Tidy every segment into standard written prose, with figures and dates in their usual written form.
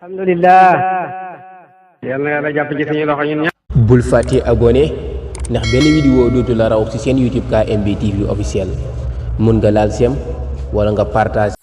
alhamdulillah. yal na yàlla jàpp ci suñu loxo ñun ñëpp. bul fàtte abonné ndax benn vidéo dootu la raw ci seen YouTube KMB TV officiel mun nga laal sem wala nga partage.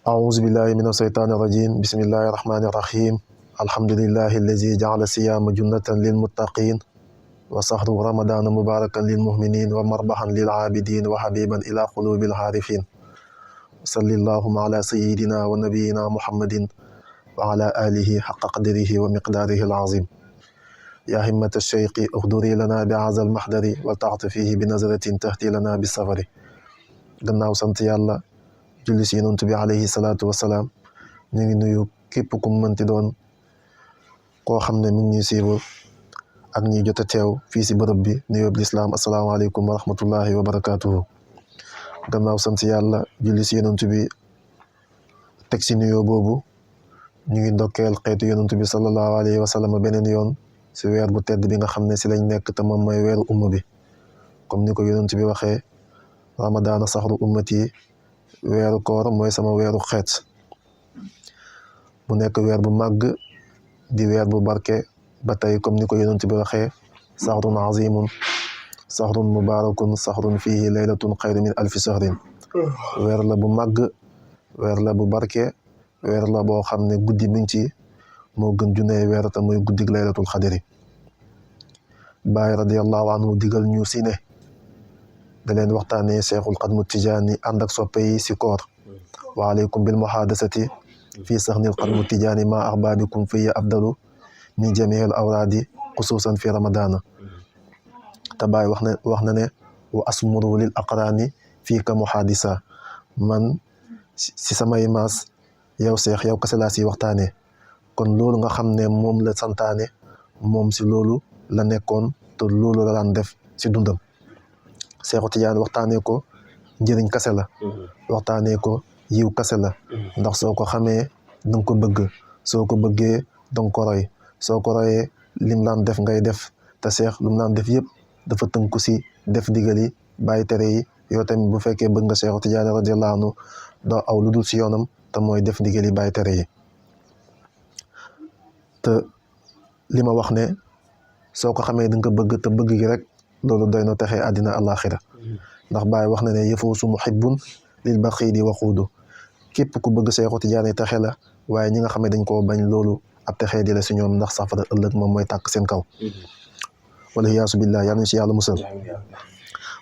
أعوذ بالله من الشيطان الرجيم بسم الله الرحمن الرحيم الحمد لله الذي جعل الصيام جنة للمتقين وشهر رمضان مباركا للمؤمنين ومربحا للعابدين وحبيبا إلى قلوب العارفين صلى اللهم على سيدنا ونبينا محمد وعلى آله حق قدره ومقداره العظيم يا همة الشيخ اغدري لنا بعز المحضر ولتعطفيه بنظرة تهدي لنا بالسفر gannaaw sant yàlla julli si yonent bi alayhi salaatu wasalaam ñu ngi nuyu képp ku mënti doon koo xam ne mi ngi ñuy siiwal ak ñi jot a teew fii si bërëb bi nuyoo bi lislaam asalaamaaleykum wa rahmatullahi wa barakaatuhu gannaaw sant yàlla julli si yonent bi teg si nuyoo boobu ñu ngi ndokkeel xeetu yonent bi sallallahu alayhi wa sallam beneen yoon si weer bu tedd bi nga xam ne si lañ nekk te moom mooy weeru umma bi comme ni ko yonent bi waxee ramadaana saxru ummati weeru koor mooy sama weeru xeet mu nekk weer bu màgg di weer bu barke ba tey comme ni ko yonent bi waxee saxrun azimun saxrun mubarakun saxrun fihi laylatun xayru min alfi sahrin weer la bu màgg weer la bu barke weer la boo xam ne guddi mi ngi ci moo gën junney weer te mooy guddig laylatul xadiri Baay radiyallahu anhu digal ñu si ne da leen waxtaanee Cheikhul Xadmu Tijaani ànd ak soppe yi si koor wa aleykum bil muhaadasati fii saxnil Xadmu Tijaani ma ahbaabikum fiya afdalu min jamiil awraadi xusuusan fi ramadaana te Baay wax na ne wa asmuru lil aqraani fii ka muhaadisa man si samay maas yow Cheikh yow kese laa si waxtaanee kon loolu nga xam ne moom la santaane moom si loolu la nekkoon te loolu la daan def si dundam Seexu Tijaan waxtaanee ko njëriñ kase la waxtaanee ko yiw kase la ndax soo ko xamee danga ko bëgg soo ko bëggee danga ko roy soo ko royee lim laan def ngay def te Seex lu mu laan def yëpp dafa tënku si def digal yi bàyyi tere yi yow tamit bu fekkee bëgg nga Seexu Tijaan radiyallaahu anhu doo aw lu dul si yoonam te mooy def digal yi bàyyi tere yi te li ma wax ne soo ko xamee danga ko bëgg te bëgg gi rek loolu doy na texee àddina àllaaxira ndax Baay wax na ne yafoosu muhibbun lil baxiili waquudu képp ku bëgg Seexu Tijaan texe la waaye ñi nga xam ne dañ koo bañ loolu ab texee di la si ñoom ndax safara ëllëg moom mooy tàkk seen kaw wala yaasu billah yal nañ si yàlla musal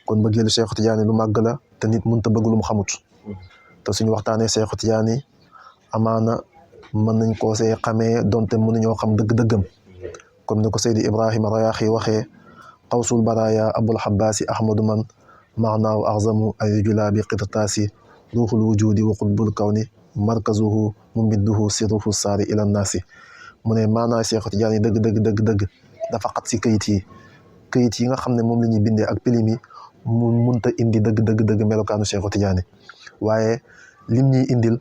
kon bëggeelu Seexu Tijaan lu màgg la te nit mënut a bëgg lu mu xamut te suñu waxtaanee Seexu Tijaan amaana mën nañ koo see xamee donte mënuñoo xam dëgg-dëggam comme ni ko Seydi Ibrahima Rayaaxi waxee xawsul baraaya abul xabbaasi ahmadu man maanaaw axzamu ay julaabi qirtaasi ruuxul wujudi wa qutbul kawni markazuhu mumidduhu siruhu saari ila naasi mu ne maanaa Seexu Tijaan dëgg dafa xat si këyit yi nga xam ne moom la ñuy bindee ak pilim yi mu munta indi dëgg melokaanu Seexu Tijaan waaye lim ñuy indil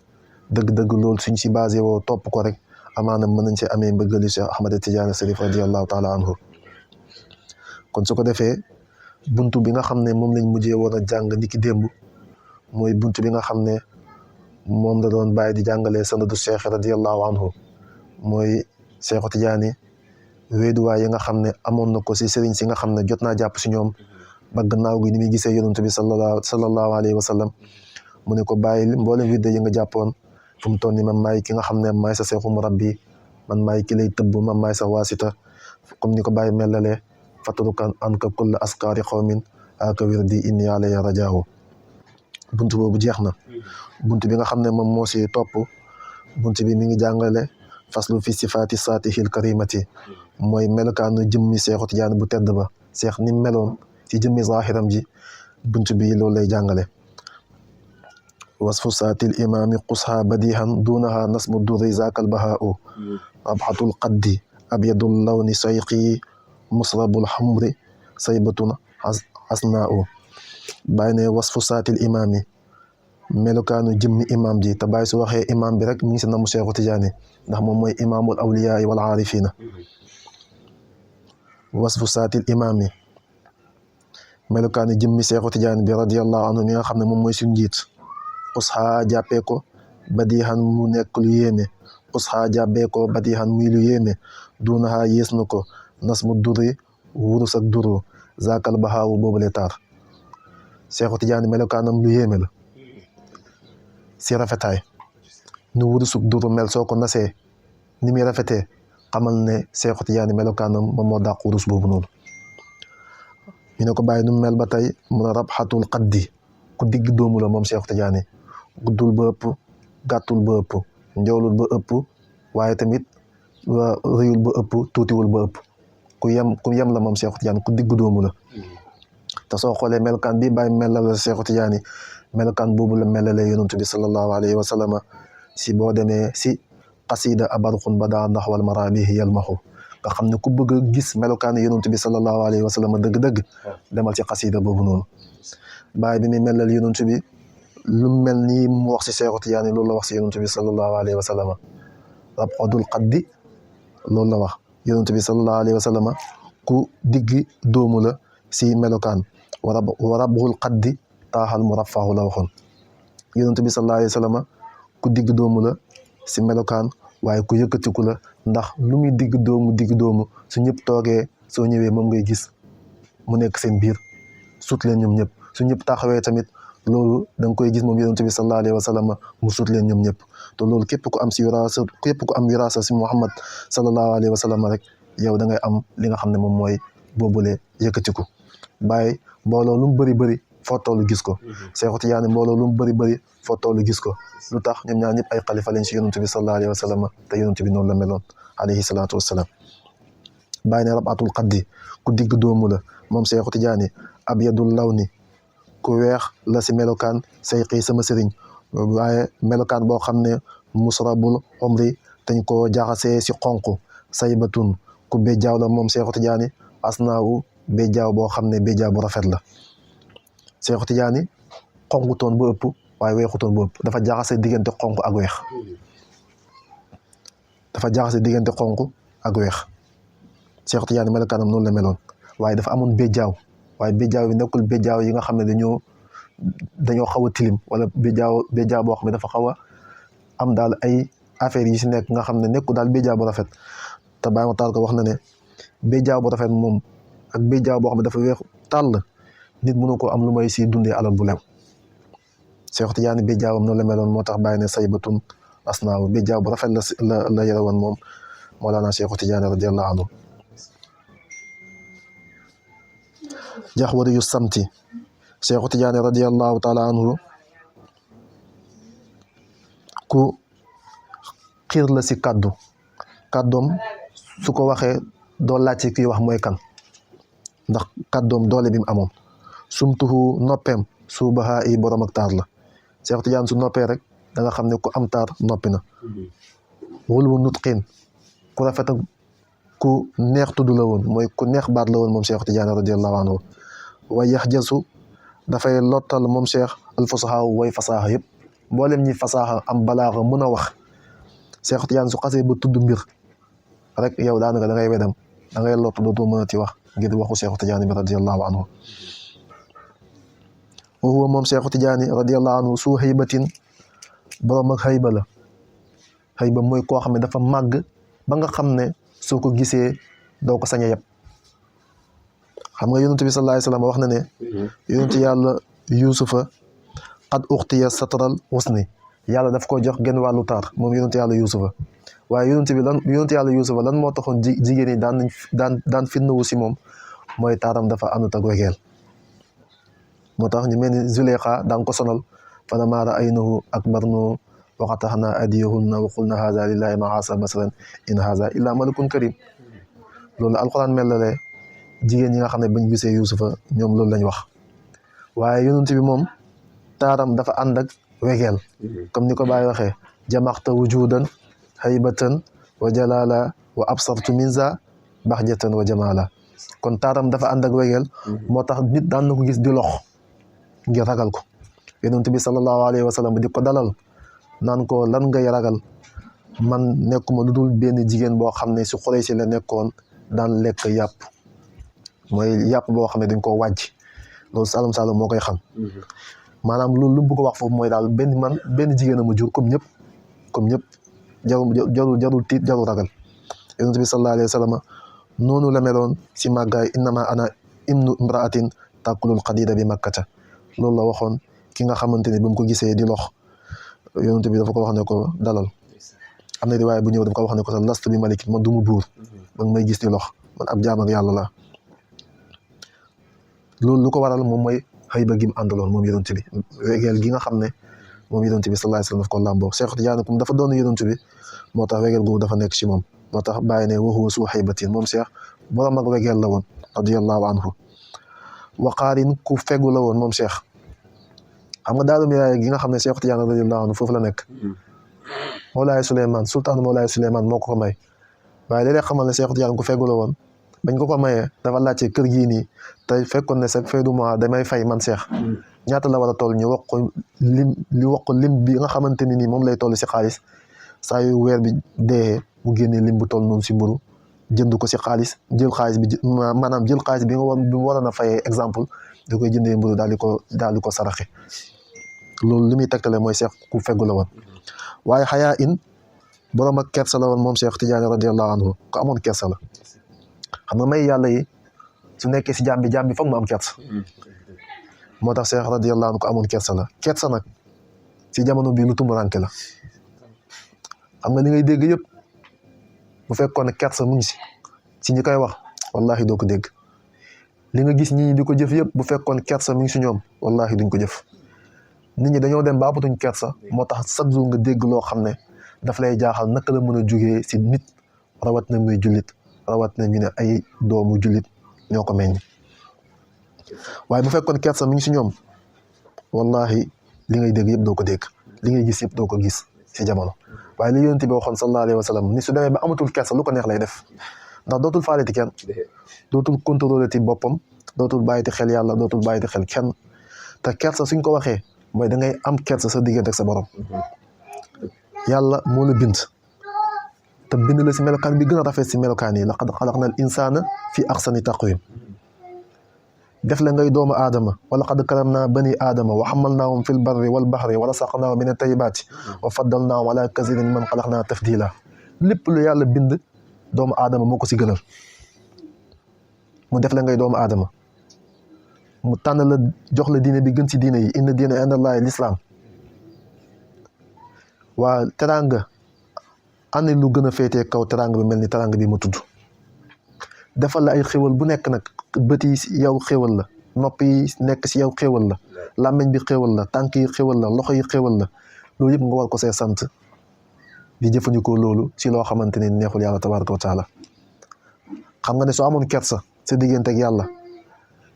dëgg loolu suñ si basé woo topp ko rek amaana mën nañ see amee mbëggali Cheikh Ahmad Tidiane Sarif radiyallahu taala anhu kon su ko defee buntu bi nga xam ne moom lañ mujjee woon a jàng niki démb mooy buntu bi nga xam ne moom la doon bàyyi di jàngalee sanadu Cheikh radiyallahu anhu mooy Cheikhu Tidiane wéeduwaay yi nga xam ne amoon na ko si sëriñ si nga xam ne jot naa jàpp si ñoom ba gannaaw gi ni muy gisee yonent bi sallallahu alayhi wa sallam mu ne ko bàyyi mboolem wirde yi nga jàppoon fu mu toll nii man maay ki nga xam ne maay sa seexu murabbi man maay ki lay tëbb man maay sa waasita comme ni ko bàyyi melalee fatrukan anka kulla askaari xawmin aka wirdi inni alayya rajaahu buntu boobu jeex na buntu bi nga xam ne moom moo si topp bunt bi mi ngi jàngale faslu fi sifaati saatihil karimati mooy melokaanu jëmmi Seexu Tijaan bu tedd ba seex ni meloon ci jëmmi zaahiram ji bunt bi loolu lay jàngale wasfu saatil imaami qusha badihan duunaha nasmu duri zaakal bahaau rabxatul qaddi abyadul lawni sayqi musrabul xamri saybatun asnaau bàyyi ne wasfu saatil imaami melokaanu jëmmi imaam ji te bàyyi su waxee imaam bi rek mi ngi si namu Seexu Tijaani ndax moom mooy imaamul awliyaa wal aarifiina wasfu saatil imaami melokaanu jëmmi Seexu Tijaani bi radiyallahu anhu mi nga xam ne moom mooy suñu njiit usxaa jàppee ko badihan mu nekk lu yéeme usxaa jàppee ko badihan muy lu yéeme duunaha yées na ko nas mu duri wurus ak duru zaakal baxaawu boobule taar Seexu Tijaani melokaanam lu yéeme la si rafetaay nu wurusuk duru mel soo ko nasee ni muy rafetee xamal ne Seexu Tijaani melokaanam moom moo dàq wurus boobu noonu ñu ne ko bàyyi nu mel ba tey mun a rabxatul qaddi ku digg doomu la moom Seexu Tijaani guddul ba ëpp gàttul ba ëpp njoolul ba ëpp waaye tamit rëyul ba ëpp tuutiwul ba ëpp ku yem la moom Seexu Tijaani ku digg doomu la te soo xoolee melokaan bi bàyyi melal la Seexu Tijaani melokaan boobu la melalee yonent bi sallallahu alayhi wa sallam si boo demee si qasida abarxun bada ndax wal marabihi yalmaxu nga xam ne ku bëgg a gis melokaan yonent bi sallallahu alayhi wa sallam dëgg-dëgg demal ci qasida boobu noonu bàyyi bi muy melal yonent bi lu mel ni mu wax si Seexu Tijaani loolu la wax si yonent bi sallallahu alayhi wa sallam rabxatul qaddi loolu la wax yonent bi sallallahu alayhi wa sallam ku digg doomu la si melokaan wa rabxul qaddi taaxal mu rafahu la waxoon yonent bi sallallahu alayhi wa sallam ku digg doomu la si melokaan waaye ku yëkkatiku la ndax lu muy digg doomu su ñëpp toogee soo ñëwee moom ngay gis mu nekk seen biir sut leen ñoom ñëpp su ñëpp taxawee tamit loolu da nga koy gis moom yonent bi sallallahu alayhi wa sallam mu sut leen ñoom ñëpp te loolu képp ku am wiraasa si Muhammad sallallahu alayhi wa sallam rek yow da ngay am li nga xam ne moom mooy boobule yëkkatiku bàyyi mbooloo lu mu bëri foo toll gis ko Seexu Tijaani mbooloo lu mu bëri foo toll gis ko lu tax ñoom ñaar ñëpp ay xalifa lañ si yonent bi sallallahu alayhi wa sallam te yonent bi noonu la meloon alayhi salaatu wassalaam bàyyi ne rabatul qaddi ku digg doomu la moom Seexu Tijaani abyadul lawni ku weex la si melokaan sayqi sama sëriñ waaye melokaan boo xam ne musrabul umri dañ ko jaxasee si xonq saybatun ku béjjaaw la moom Seexu Tijaani asnaawu béjjaaw boo xam ne béjjaaw bu rafet la Seexu Tijaani xonqutoon ba ëpp waaye weexutoon ba ëpp dafa jaxase diggante xonq ak weex Seexu Tijaani melokaanam noonu la meloon waaye dafa amoon béjjaaw waaye béjjaaw bi nekkul béjjaaw yi nga xam ne dañoo xaw a tilim wala béjjaaw boo xam ne dafa xaw a am daal ay affaires yi si nekk nga xam ne nekkul daal béjjaaw bu rafet te Baay Maxtaar ko wax na ne béjjaaw bu rafet moom ak béjjaaw boo xam ne dafa weex tàll nit mënu ko am lu may si dundee alal bu lew Seexu Tijaani béjjaawam noonu la meloon moo tax bàyyi ne saybatun asnaaw béjjaaw bu rafet la yore woon moom Mawlana Seexu Tijaani radiyallahu anhu jaxwari yu samti Seexu Tijaani radiyallahu taala anhu ku xiir la si kàddoom su ko waxee doo laaj ci kii wax mooy kan ndax kàddoom doole bi mu amoon sumtuhu noppeem suubaha yi borom ak taar la Seexu Tijaani su noppee rek da nga xam ne ku am taar noppi na wulwu nutqiin ku rafet ak ku neex tudd la woon mooy ku neex baat la woon moom Seexu Tijaani radiyallahu anhu way yax jasu dafay lottal moom Cheikh alfasaha way fasaaxa yëpp mboolem ñi fasaaxa am balaaxa mën a wax Seexu Tijaani su xasee ba tudd mbir rek yow daanaka da ngay wedam da ngay lott dootoo mën a ti wax ngir waxu Seexu Tijaani bi radiyallahu anhu wa huwa moom Seexu Tijaani radiyallahu anhu su xëybatin borom ak xëyba la xëyba mooy koo xam ne dafa màgg ba nga xam ne soo ko gisee doo ko sañ a yeb xam nga yonent bi sallallahu alayhi wa sallam wax na ne yonent yàlla yuusufa qad uxtiya satral husni yàlla daf ko jox genn wàllu taar moom yonent yàlla yuusufa waaye yonent yàlla yuusufa lan moo taxoon jigéen yi daan fitnawu si moom mooy taaram dafa àndut ak wegeel moo tax ñu mel ni Zuleyxa daan ko sonal falammaa ra'aynahu akbarnahu wa qata'na aydiyahunna wa qulna haza lillahi ma haasa basaran in haza illa malakun karim. loolu alquran mellale jigéen ñi nga xam ne bañ gisee Yuusufa ñoom loolu lañ wax. waaye yonent bi moom taaram dafa ànd ak wegeel comme ni ko Baay waxee jamaxta wujudan haybatan wa jalala wa absartu minza bahjatan wa jamala. kon taaram dafa ànd ak wegeel moo tax nit daan na ko gis di lox ngir ragal ko. yonent bi sallallahu alayhi wa sallam di ko dalal naan ko lan ngay ragal, man nekkuma lu dul benn jigéen boo xam ne si Quraysh la nekkoon daan lekk yàpp, mooy yàpp boo xam ne dañ koo wàjj. loolu Saalum Saalum moo koy xam. maanaam loolu lu mu bëgg a wax foofu mooy daal benn jigéen a ma jur comme ñëpp jarul tiit jarul ragal. yonent bi sallallahu alayhi wa sallam noonu la meloon si màggaay innama ana ibnu imraatin takulul qadida bi makkata. loolu la waxoon ki nga xamante ne ba mu ko gisee di lox yonent bi dafa ko wax ne ko dalal. am na riwaaya bu ñëw dafa ko wax ne ko sa last bi malik man du mu buur ba nga may gis di lox, man ab jaam ak yàlla la. loolu lu ko waral moom mooy xëy ba gim àndaloon moom yonent bi wegeel gi nga xam ne moom yonent bi sallallahu alayhi wa sallam daf ko làmboo. Cheikh Tidiane comme dafa doon yonent bi moo tax wegeel googu dafa nekk ci moom. moo tax bàyyi ne wa huwa zu haybatin moom Cheikh borom ak wegeel la woon radiyallahu anhu. waqaarin ku fegu la woon moom Cheikh. xam nga daaru Miraaya gi nga xam ne Cheikh Tidiane radiyallahu anhu foofu la nekk. Mawlaay Souleymane sultaan Mawlaay Souleymane moo ko may. waaye léeg-léeg xamal ne Cheikh Tidiane ku fegu la woon. bañ ko mayee dafa laajte kër gii nii te fekkoon ne chaque fin du mois damay fay man Cheikh ñaata la war a toll ñu wax ko lim bi nga xamante ni nii moom lay toll si xaalis. saa yu weer bi dee mu génnee lim bu toll noonu si mburu jënd ko si xaalis jël xaalis bi maanaam jël xaalis bi nga waroon a fayee exemple da koy jëndee mburu daal di ko saraxe. loolu li muy tegtale mooy Cheikh ku feggu la woon. waaye xayaa in borom ak kersa la woon moom Cheikh Tidiane radiyallahu anhu ko amoon kersa la. xam nga may yàlla yi su nekkee si jaam bi foog mu am kersa. moo tax Cheikh radiyallahu anhu ko amoon kersa la. kersa nag si jamono bii lu tumuranke la. xam nga li ngay dégg yëpp bu fekkoon ne kersa mu ngi si ñi koy wax wallahi doo ko dégg. li nga gis ñi di ko jëf yëpp bu fekkoon kersa mu ngi si ñoom wallahi duñ ko jëf. nit ñi dañoo dem ba amatuñ kersa moo tax chaque jour nga dégg loo xam ne daf lay jaaxal naka la mën a jugee si nit rawat na muy jullit rawat na ñu ne ay doomu jullit ñoo ko meññ. waaye bu fekkoon kersa mi ngi si ñoom wallahi li ngay dégg yëpp doo ko dégg, li ngay gis yëpp doo ko gis si jamono. waaye li yonent bi waxoon sallallahu alayhi wa sallam ni su demee ba amatul kersa lu ko neex lay def ndax dootul faaleti kenn, dootul contrôler ti boppam, dootul bàyyiti xel yàlla, dootul bàyyiti xel kenn. te kersa suñ ko waxee mooy da ngay am kersa sa diggante ak sa borom. yàlla moo la bind te bind la si melokaan bi gën a rafet si melokaan yi laqad xalaqna al insana fi axsani taqwim. def la ngay doomu aadama wa laqad karamna bani aadama wa xamalnaahum fi lbarri walbaxri wa rasaqnaahum min at-tayyibaati wa faddalnaahum ala kasiirin mimman xalaqnaa tafdiila. lépp lu yàlla bind doomu aadama moo ko si gënal. mu def la ngay doomu aadama mu tànn la jox la diine bi gën si diine yi inna diina inda llaahi lislaam. waa teraanga ana lu gën a féetee kaw teraanga bi mel ni teraanga bi mu tudd. defal la ay xéwal bu nekk nag bët yi yow xéwal la, nopp yi nekk si yow xéwal la, làmmiñ bi xéwal la, tànk yi xéwal la, loxo yi xéwal la. loolu yëpp nga war ko see sant di jëfandikoo loolu si loo xamante ne neexul yàlla tabaaraka wa taala. xam nga ne soo amoon kersa sa diggante ak yàlla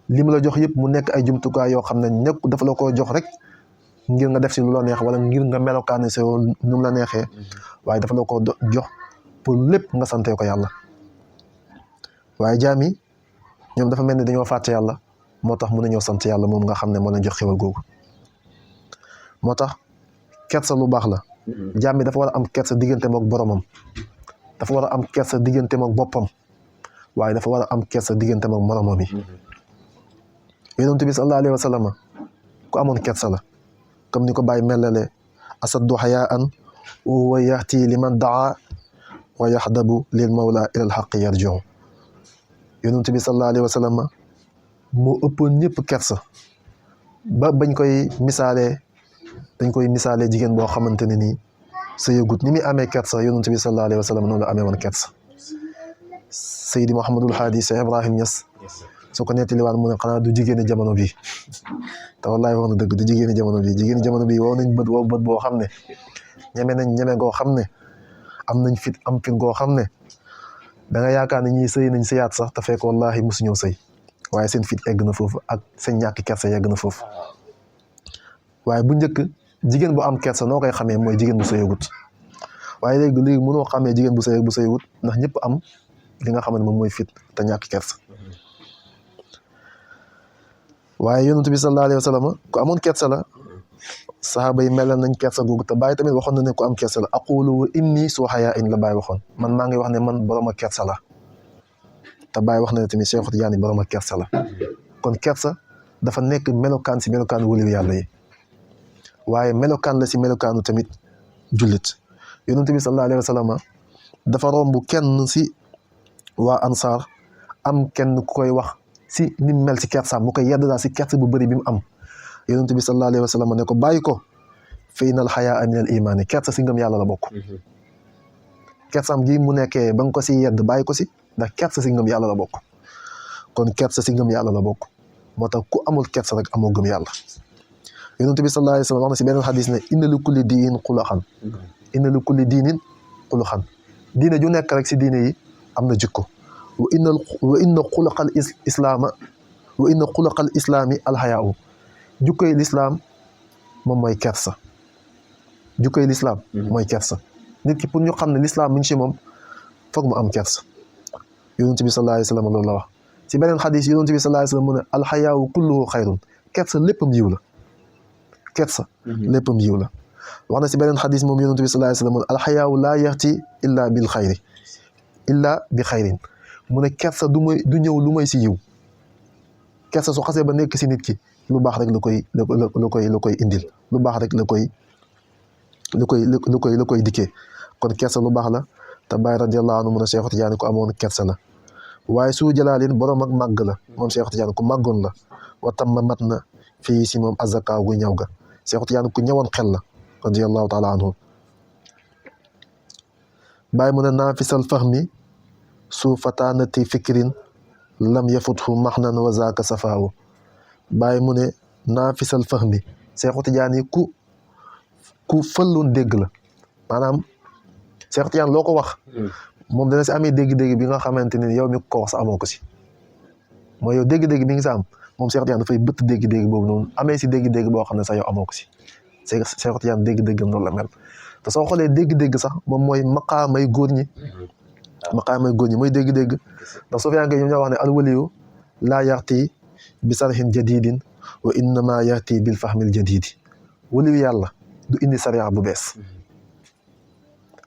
li mu la jox yëpp mu nekk ay jumtukaay yoo xam ne nekk dafa la ko jox rek ngir nga def si lu la neex wala ngir nga melokaane si nu mu la neexee, waaye dafa la ko jox pour lépp nga sante ko yàlla. waaye jaam yi ñoom dafa mel ni dañoo fàtte yàlla moo tax mën nañoo sant yàlla moom nga xam ne moo leen jox xéwal googu. moo tax kersa lu baax la. jaam bi dafa war a am kersa diggante mook boromam, dafa war a am kersa diggante mook boppam, waaye dafa war a am kersa diggante mook moromam yi. yonent bi sallallahu alayhi wa sallam ku amoon kersa la comme ni ko bàyyi mellale asaddu xayaan wa huwa yaxti liman daa wa yaxdabu lil mawla ila al xaqi yarjiu. yonent bi sallallahu alayhi wa sallam moo ëppoon ñëpp kersa ba dañ koy misaalee jigéen boo xamante ne nii sa yëgut ni muy amee kersa yonent bi sallallahu alayhi wa sallam noonu la amee woon kersa. Seydi Mouhamadul Haadi Cheikh Ibrahim Niass soo ko nettaliwaat mu ne xanaa du jigéeni jamono bi te wallahi wax na dëgg du jigéeni jamono bi. jigéeni jamono bi wow nañ bët boo xam ne ñeme nañ ñeme goo xam ne am nañ fit am fit goo xam ne da nga yaakaar ne ñii sëy nañ sëyaat sax te fekk wallahi mosu ñëw sëy waaye seen fit egg na foofu ak seen ñàkk kersa yegg na foofu waaye bu njëkk jigéen bu am kersa noo koy xamee mooy jigéen bu sëyagut waaye léegi mënoo xamee jigéen bu sëyagut ndax ñëpp am li nga xam ne moom mooy fit te ñàkk kersa waaye yonent bi sallallahu alayhi wa sallam ku amoon kersa la saxaaba yi melal nañ kersa googu te Baay tamit waxoon na ne ku am kersa la aqulu wa inni su xayaa in la Baay waxoon man maa ngi wax ne man borom a kersa la te Baay wax na ne tamit Cheikh Tidiane borom a kersa la kon kersa dafa nekk melokaan si melokaanu waliyu yàlla yi waaye melokaan la si melokaanu tamit jullit yonent bi sallallahu alayhi wa sallam dafa romb kenn si waa ansaar am kenn ku koy wax si ni mu mel si kersaam mu koy yedd daal si kersa bu bëri bi mu am yonent bi sallallahu alayhi wa sallam ne ko bàyyi ko fa innal xayaa min al imaani kersa si ngëm yàlla la bokk kersaam gi mu nekkee ba nga ko si yedd bàyyi ko si ndax kersa si ngëm yàlla la bokk kon kersa si ngëm yàlla la bokk moo tax ku amul kersa rek amoo ngëm yàlla yonent bi sallallahu alayhi wa sallam wax na si beneen xadis ne inna li kulli diinin xuluqan inna li kulli diinin xuluqan diine ju nekk rek si diine yi am na jikko wa inna xuluqal islaama wa inna xuluqal islaami alxayaau jukkoy lislaam moom mooy kersa jukkoy lislaam mooy kersa nit ki pour ñu xam ne lislaam mi ngi ci moom foog mu am kersa yonent bi sallallahu alayhi wa sallam loolu la wax ci beneen xadis yonent bi sallallahu alayhi wa sallam mu ne alxayaawu kulluhu xayrun kersa léppam yiw la kersa léppam yiw la wax na si beneen xadis moom yonent bi sallallahu alayhi wa sallam mu ne alxayaawu laa yaxti illa bil xayri illa bi xayrin mu ne kersa du ñëw lu may si yiw kersa su xasee ba nekk si nit ki lu baax rek la koy indil lu baax rek la koy dikkee kon kersa lu baax la te Baay radiyallahu anhu mu ne Cheikh Tidiane ku amoon kersa la waaye su jalaalin borom ak màgg la moom Cheikh Tidiane ku màggoon la watam ma mat na fii si moom azaka gu ñaw ga Cheikh Tidiane ku ñëwoon xel la radiyallahu taala anhu Baay mu ne naafisal fahmi su fataanati fikrin lam yafuthu maxnan wa zaaka safaawu Baay mu ne naafisal fahmi Cheikh Tidiane ku fëlloon dégg la maanaam Cheikh Tidiane loo ko wax moom dana si amee dégg-dégg bi nga xamante ne yow mi ko wax sa amoo ko si mooy yow dégg-dégg bi nga sa am moom Cheikh Tidiane dafay bëtt dégg-dégg boobu noonu amee si dégg-dégg boo xam ne sax yow amoo ko si Cheikh Tidiane dégg-dégg noonu la mel te soo xoolee dégg-dégg sax moom mooy maqaamay góor ñi mooy dégg-dégg ndax soo fi yankee ñoom ñoo wax ne alwaliyu laa yaxti bi sarhin jadidin wa innama yaxti bil fahmil jadidi waliyu yàlla du indi sariya bu bees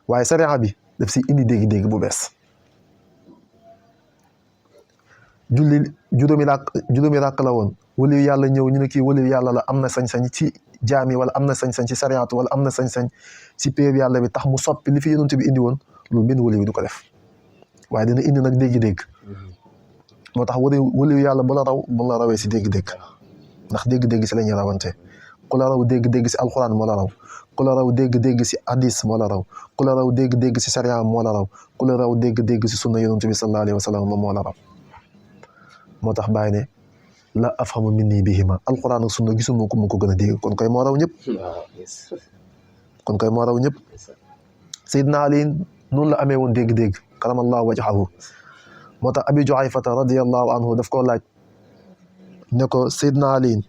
waaye sariya bi daf si indi dégg-dégg bu bees juróomi ràkk la woon waliyu yàlla ñëw ñu ne kii waliyu yàlla la am na sañ-sañ ci jaami wala am na sañ-sañ ci sariyaatu wala am na sañ-sañ ci péeb yàlla bi tax mu soppi li fi yonent bi indi woon loolu benn waliyu du ko def waaye dina indi nag dégg-dégg moo tax waliyu yàlla bu la rawee si dégg-dégg ndax dégg-dégg si la ñuy rawante ku la raw dégg-dégg si alxuraan moo la raw ku la raw dégg-dégg si hadis moo la raw ku la raw dégg-dégg si sariya moo la raw ku la raw dégg-dégg si sunna yonent bi sallallahu alayhi wa sallam moom moo la raw moo tax bàyyi ne la afhamu minni bihima alxuraan ak sunna gisuma ko mu ko gën a dégg kon koy moo raw ñëpp Seydina Ali noonu la amee woon dégg-dégg karamallahu wajhahu moo tax Abi Juhayfata radiyallahu anhu daf koo laaj ne ko Seydina Ali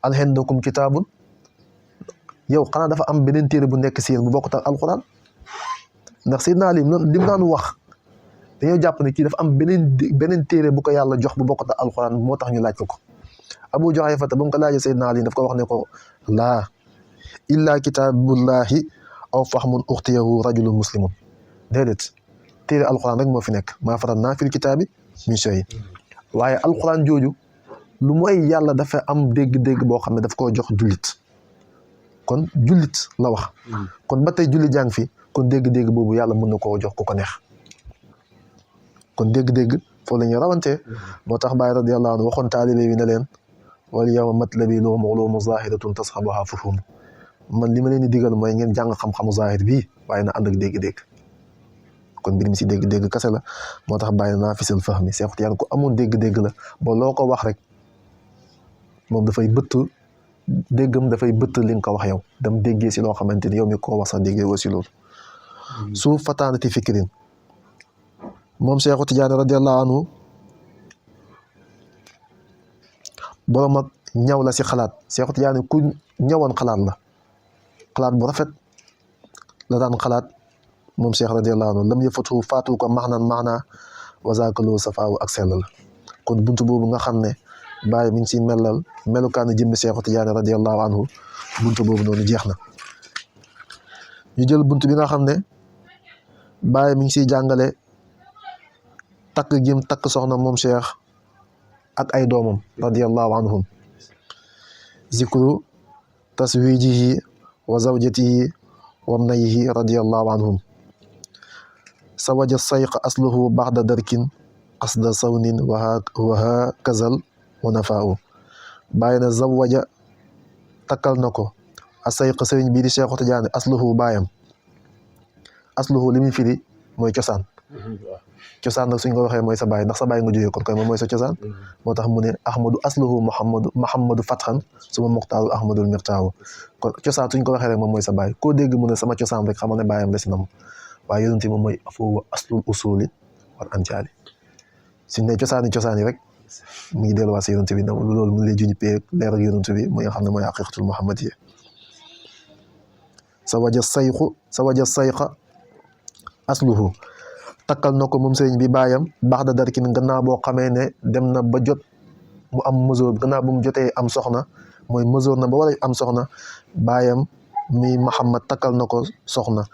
hal indakum kitaabun yow xanaa dafa am beneen téere bu nekk si yéen bu bokkut ak alxuraan ndax Seydina Ali li mu daan wax dañoo jàpp ne kii dafa am beneen téere bu ko yàlla jox bu bokkut ak alxuraan moo tax ñu laaj ko Abu Juhayfata ba mu ko laajee Seydina Ali daf ko wax ne ko laa illa kitaabullahi aw fahmun uxtiyahu rajulun muslimun déedéet téere alxuraan rek moo fi nekk maa farratnaa fil kitaabi min shay waaye alxuraan jooju lu mooy yàlla dafa am dégg-dégg boo xam ne daf koo jox jullit kon jullit la wax kon ba tey jullit jàng fi kon dégg-dégg boobu yàlla mën na koo jox ku ko neex kon dégg-dégg foofu la ñuy rawantee moo tax Baay radiyallahu anhu waxoon taalibe bi ne leen wal yawma matlabi lahum uluumu zaahiratun tashabuha fuhum man li ma leen di digal mooy ngeen jàng xam-xamu zaahir bii waaye na ànd ak dégg-dégg kon mbir mi si dégg-dégg kase la moo tax bàyyi naa fisal fahmi Cheikh Tidiane ku amoon dégg-dégg la ba loo ko wax rek moom dafay bëtt déggam dafay bëtt li nga ko wax yow dem déggee si loo xamante ni yow mi ko wax sax déggee aussi loolu su fataanati fikirin moom Cheikhu Tidiane radiyallahu anhu borom ak ñaw la si xalaat Cheikhu Tidiane ku ñawoon xalaat la xalaat bu rafet la daan xalaat moom Cheikh radiyallahu anhu lam yëfatu faatu ko maana wazakaloo safaawu ak sell la kon buntu boobu nga xam ne Baye mi ngi si melal melukaanu jëmmi Cheikhu Tidiane radiyallahu anhu buntu boobu noonu jeex na ñu jël buntu bi nga xam ne Baye mi ngi siy jàngale takk gim takk soxna moom Cheikh ak ay doomam radiyallahu anhum zikru taswijihi wa zawjatihi wa nayihi radiyallahu anhum sawaja sayq asluhu baxda darkin qasda sawnin wa kazal wa nafaahu bàyyi na zawaja takkal na ko a sayq sëriñ bii di Cheikhu Tidiane asluhu baayam asluhu li muy firi mooy cosaan cosaan nag suñ ko waxee mooy sa baay ndax sa baay nga jógee kon koy moom mooy sa cosaan moo tax mu ne ahmadu asluhu muhammadu fathan suma muxtaaru ahmadul mirtaahu kon cosaan suñ ko waxee rek moom mooy sa baay koo dégg mu ne sama cosaan rek xamal ne baayam la si nam waaye yonent moom mooy foofu aslul usuli wal anjaali suñ ne cosaani rek mu ngi delluwaat si yonent bi loolu mu ngi lay juñu pee leer ak yonent bi mooy nga xam ne mooy haqiqatul muhammadiyya sa waja sayqa asluhu takkal na ko moom sëriñ bi baayam baax da darkin gannaaw boo xamee ne dem na ba jot mu am mesure gannaaw bu mu jotee am soxna mooy mesure na ba war a am soxna baayam mi Muhammad takkal na ko soxna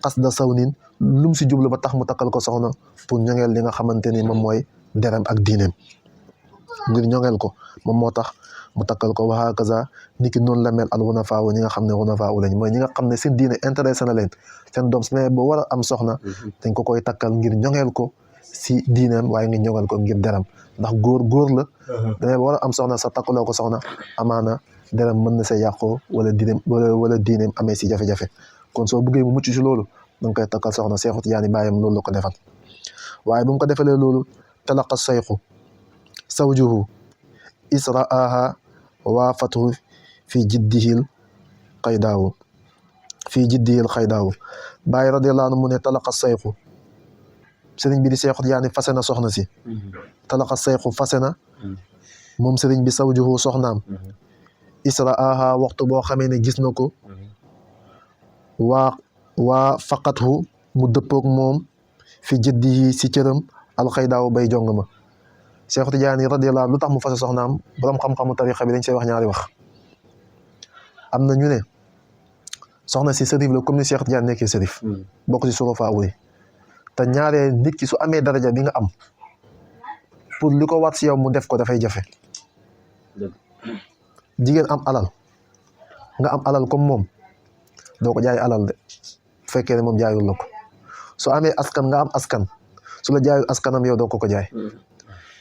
qasda sawnin lu mu si jublu ba tax mu takkal ko soxna pour ñoŋeel li nga xamante ni moom mooy derem ak diineem ngir ñoŋeel ko moom moo tax mu takkal ko wa hakaza niki noonu la mel al hunafaa ñi nga xam ne hunafaa lañ mooy ñi nga xam ne seen diine intéressé na leen seen doom su ne ba war a am soxna dañ ko koy takkal ngir ñoŋeel ko si diineem waaye ngir ñoŋeel ko ngir deram ndax góor la dane ba war a am soxna sa takkaloo ko soxna amaana deram mën na see yàqoo wala diineem amee si jafe-jafe kon soo bëggee mu mucc si loolu da nga koy takkal soxna Cheikhu Tidiane baayam loolu la ko defal waaye bu mu ko defalee loolu talaqa sayxu sawjuhu isra'aha waafatu fi jiddihil xaydaawu Baay radiyallahu anhu mu ne talaqa sayxu sëriñ bi di Cheikhu Tidiane fase na soxna si talaqa sayxu fase na moom sëriñ bi sawjuhu soxnaam isra'aha waxtu boo xamee ne gis na ko waa faqathu mu dëppoog moom fi jiddihi si cëram alxaydaawu bay jong ma Cheikhu Tidiane radiyallahu anhu lu tax mu fase soxnaam borom xam-xamu tarixa bi dañ see wax ñaari wax am na ñu ne soxna si sërif la comme ni Cheikh Tidiane nekkee sërif bokk si surafa uri te ñaaree nit ki su amee daraja bi nga am pour li ko war si yow mu def ko dafay jafe jigéen am alal nga am alal comme moom doo ko jaay alal de bu fekkee ne moom jaayul la ko su amee askan nga am askan su la jaayul askanam yow doo ko jaay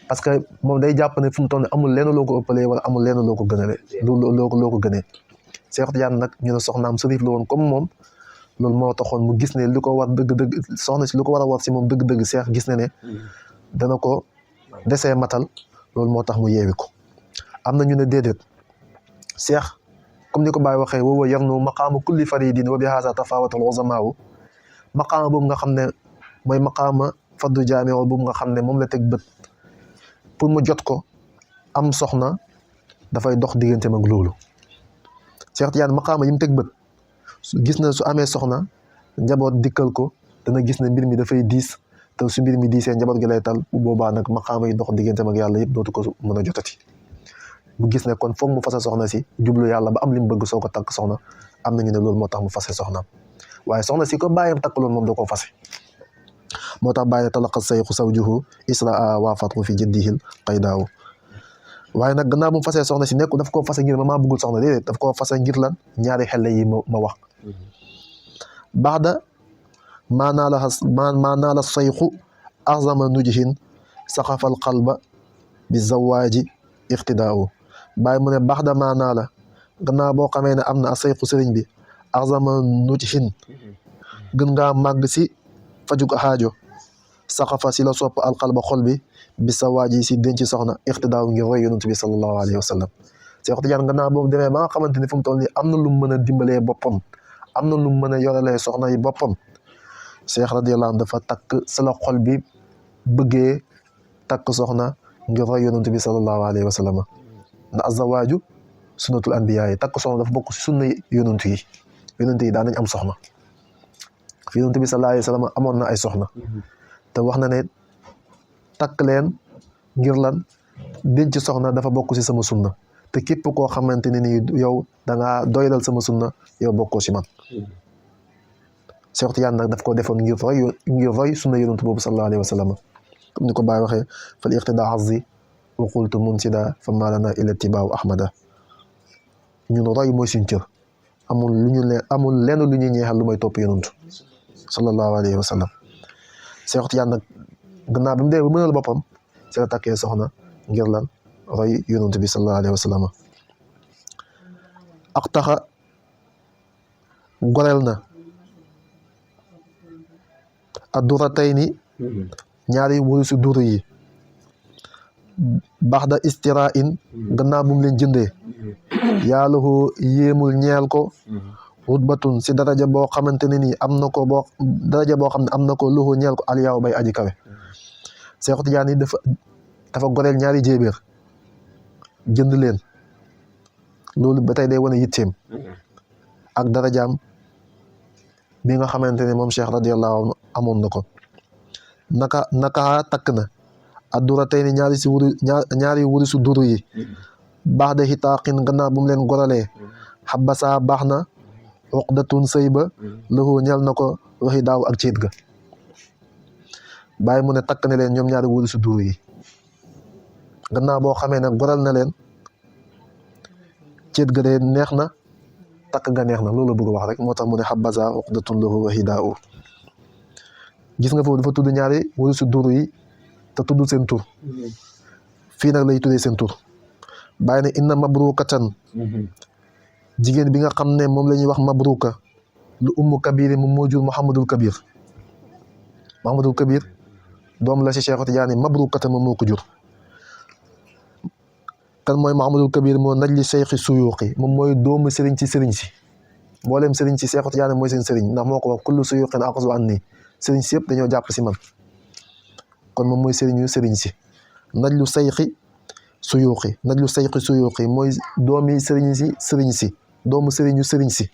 parce que moom day jàpp ne fu mu toll ne amul lenn loo ko ëppalee wala amul lenn loo ko gënale loo ko gënee Cheikh Tidiane nag ñu ne soxnaam sërif la woon comme moom loolu moo taxoon mu gis ne li ko war dëgg-dëgg soxna si lu ko war a war si moom dëgg-dëgg Cheikh gis na ne dana ko desee matal loolu moo tax mu yeewi ko am na ñu ne déedéet Cheikh comme ni ko Baye waxee woowa yarnu maqaama kulli faridin wa bi haza tafawatul uzamaawu maqaama boobu nga xam ne mooy maqaama faddu jaame boobu nga xam ne moom la teg bët pour mu jot ko am soxna dafay dox digganteem ak loolu Cheikh Tidiane maqaama yi mu teg bët gis na su amee soxna njaboot dikkal ko dana gis ne mbir mi dafay diis te su mbir mi diisee njaboot gi lay tal bu boobaa nag maqaama yi dox digganteem ak yàlla yëpp dootu ko mën a jotati mu gis ne kon foog mu fase soxna si jublu yàlla ba am li mu bëgg soo ko takk soxna am nañu ne loolu moo tax mu fase soxnaam waaye soxna si ko bàyyam takk loolu moom doo koo fase moo tax bàyyi talaqa sayxu sawjuhu israa waafatu fi jiddihil qaydaawu waaye nag gannaaw bu mu fasee soxna si nekku daf koo fase ngir maa bëggul soxna déedéet daf koo fase ngir lan ñaari xelle yi ma wax baxda maa naala sayxu azama nujhin saxafal qalba bi zawaaji iqtidaawu bàyyi mu ne baxda maa naala gannaaw boo xamee ne am na a sayxu sëriñ bi azama nujhin gën ngaa màgg si fajug xaajo saxafa si la sopp alqalba xol bi sa waaji si denc soxna iqtidaaw ngir roy yonent bi sallallahu alayhi wa sallam Cheikh Tidiane gannaaw boobu demee ba nga xamante ni fu mu toll nii am na lu mu mën a dimbalee boppam am na lu mu mën a yoralee soxna yi boppam Cheikh radiyallahu anhu dafa takk sa la xol bi bëggee takk soxna ngir roy yonent bi sallallahu alayhi wa sallam ndax azawaaju sunnatul anbiya yi takk soxna dafa bokk si sunna yonent yi daan nañ am soxna fi yonent bi sallallahu alayhi wa sallam amoon na ay soxna te wax na ne takk leen ngir lan denc soxna dafa bokk si sama sunna te képp koo xamante ne nii yow da ngaa doylal sama sunna yow bokkoo si man Cheikh Tidiane nag daf ko defoon ngir roy sunna yonent boobu sallallahu alayhi wa sallam comme ni ko Baay waxee fal iqtidaa azzi wa qultu munsida fa maa lanaa illa ittibaawu ahmada ñun roy mooy suñ cër amul lenn lu ñuy ñeexal lu may topp yonent sallallahu alayhi wa sallam Cheikh Tidiane nag gannaaw bi mu dee ba mënal boppam si la takkee soxna ngir lan roy yonent bi sallallahu alayhi wa sallam ak taxa goreel na adduratayni ñaari wurisu duru yi baxda istira in gannaaw bu mu leen jëndee yaalahu yéemul ñeel ko rutbatun si daraja boo xamante ne nii am na ko daraja boo xam ne am na ko loxo ñeel ko aliyaaw bay aji kawe Cheikh Tidiane yi dafa goreel ñaari jéebéer jënd leen loolu ba tey day wane yitteem ak darajaam bi nga xamante ne moom Cheikh radiyallahu anhu amoon na ko naka takk na addura tey ni ñaari wurisu duru yi baax da xitaaqin gannaaw bu mu leen goralee xabasa baax na uqdatun sëy ba lahu ñel na ko waxi daaw ak ciit ga bàyyi mu ne takk ne leen ñoom ñaari wurisu duru yi gannaaw boo xamee ne goral na leen ciit ga de neex na takk ga neex na loolu bëgg wax rek moo tax mu ne xabasa uqdatun lahu waxi daaw gis nga foofu dafa tudd ñaari wurisu duru yi te tudd seen tur fii nag lay tuddee seen tur bàyyi ne inna mabrukatan jigéen bi nga xam ne moom la ñuy wax mabruka lu ummu kabir moom moo jur Mouhamadul Kabir doom la si Cheikh Tidiane mabrukatan moom moo ko jur kan mooy Mouhamadul Kabir moo najli cheikhi suyuqi moom mooy doomu sëriñ si mboolem sëriñ si Cheikh Tidiane mooy seen sëriñ ndax moo ko wax kullu suyuqin aqzu anni sëriñ si yëpp dañoo jàpp si man kon moom mooy sëriñu sëriñ si najlu sayxi suyuqi mooy doomi sëriñ si doomu sëriñu sëriñ si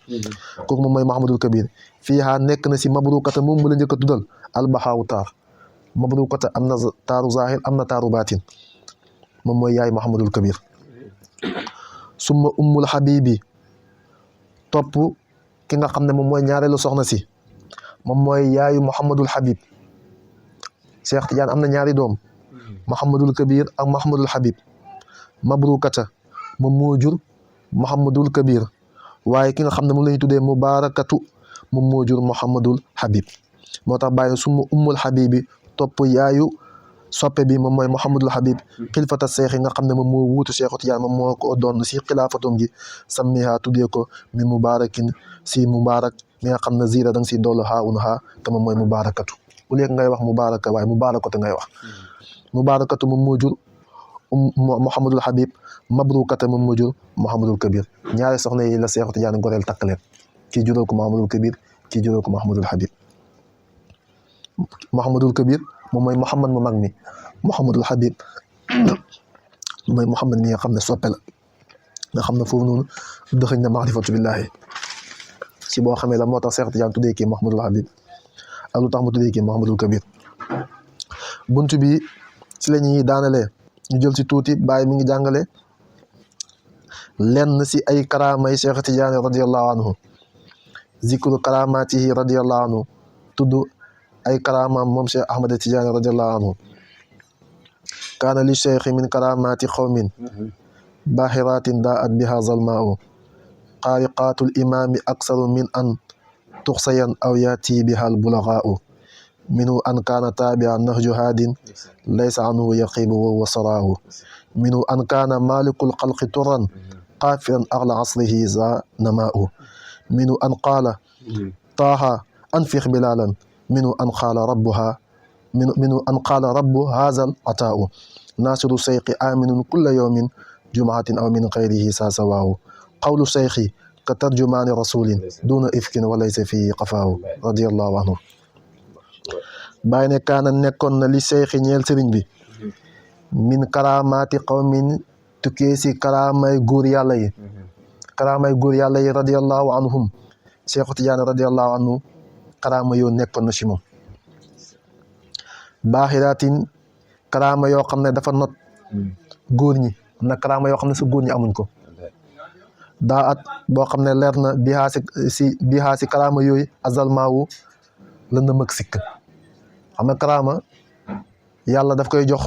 kooku moom mooy Mahamadul Kabir fii haa nekk na si mabrukata moom mu la njëkk a tuddal albaxaawu taar mabrukata am na taaru zahir am na taaru baatin moom mooy yaay Mahamadul Kabir summa ummul habibi topp ki nga xam ne moom mooy ñaareelu soxna si moom mooy yaayu Mouhamadul Habib Cheikh Tidiane am na ñaari doom Mouhamadul Kabir ak Mouhamadul Habib mabrukata moom moo jur Mouhamadul Kabir waaye ki nga xam ne moom la ñu tuddee mubarakatu moom moo jur Mouhamadul Habib moo tax bàyyi suma ummul Habibi topp yaayu soppe bi moom mooy Mouhamadul Habib xilfata seex yi nga xam ne moom moo wuutu Cheikh Tidiane moom moo ko doon si xilaafatum gi sammiha tuddee ko mi mubarakin si mubarak mi nga xam ne zira da nga si doolu xaa un xaa te moom mooy mubarakatu au lieu ngay wax mubaraka waaye mubarakatu ngay wax mubarakatu moom moo jur Mouhamadul Habib mabrukata moom moo jur Mouhamadul Kabir ñaari soxna yi la Cheikh Tidiane goreel takk leen kii jural ko Mouhamadul Kabir kii jural ko Mouhamadul Habib Mouhamadul Kabir moom mooy Mouhamad mu mag mi Mouhamadul Habib mooy Mouhamad mi nga xam ne soppe la nga xam ne foofu noonu dëxëñ na maarifatu billahi si boo xamee la moo tax Cheikh Tidiane tuddee kii Mouhamadul Habib ak lu tax mu tuddee kii Mouhamadul Kabir buntu bi si la ñuy daanalee ñu jël si tuuti Baay mi ngi jàngale lenn si ay karaamay Cheikh Tidiane radiyallahu anhu zikru karamatihi radiyallahu anhu tudd ay karaamaam moom Cheikh Ahmad Tidiane radiyallahu anhu kaana li cheikh min karamati qawmin bahiratin daat biha zalmaau xaariqatul imaami aksaru min an tuxsayan aw yaati biha albulagaau minhu an kaana taabia nahju haadin laysa anhu yaqibu wa saraahu minhu an kaana malikul xalqi turan qaafiran axla asrihi za namaau minhu an qaala taaha anfix bilaalan minhu an qaala rabbuha minhu an qaala rabbu haazal ataau naasiru seyqi aminun kulla yawmin jumahatin aw min xayrihi sa sawaahu qawlu cheikhi ka tarjumaani rasulin duna ifkin walaysa fii qafaahu radiallahu anhu bàyyi ne kaana nekkoon na li cheikhi ñeel sëriñ bi min karamaati qawmin tukkee si karaamay góor yàlla yi radiallahu anhum Cheikhu Tidiane radiallahu anhu karaama yoo nekkoon na si moom baaxiraatin karaama yoo xam ne dafa not góor ñi am na karaama yoo xam ne sa góor ñi amuñ ko daa at boo xam ne leer na bihaa si karaama yooyu azalmaawu lëndëm ak sikk xam nga karaama yàlla daf koy jox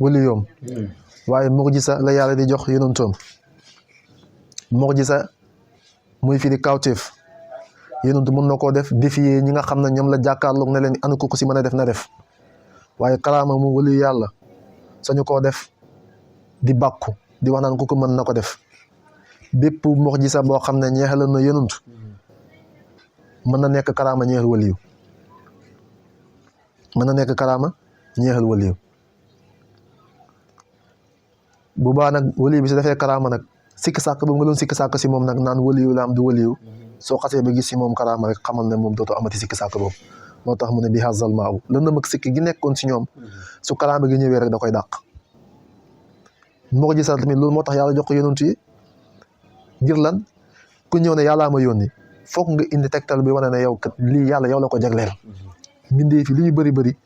wali yoom waaye murjisa la yàlla di jox yonentoom murjisa muy firi kawteef yonentu mën na koo def défier ñi nga xam ne ñoom la jàkkaarloog ne leen anu ko si mën a def na def waaye karaama mu wali yàlla sañu koo def di bàkku di wax naan ku ko mën na ko def bépp murjisa boo xam ne ñeexal na yonent mën na nekk karaama ñeexal waliyu bu baax nag waliyu bi si defee karaama nag sikk sàkk ba nga doon sikk sàkk si moom nag naan waliyu la am du waliyu soo xasee ba gis si moom karaama rek xamal ne moom dootoo amati sikk sàkk boobu moo tax mu ne bi hazal maaw lëndëm ak sikk gi nekkoon si ñoom su karaama gi ñëwee rek da koy dàq moo ko gisal tamit loolu moo tax yàlla jox ko yonent yi ngir lan ku ñëw ne yàllaa ma yónni foog nga indi tegtal bi wane ne yow kat lii yàlla yow la ko jagleel mbindee fi li ñu bëri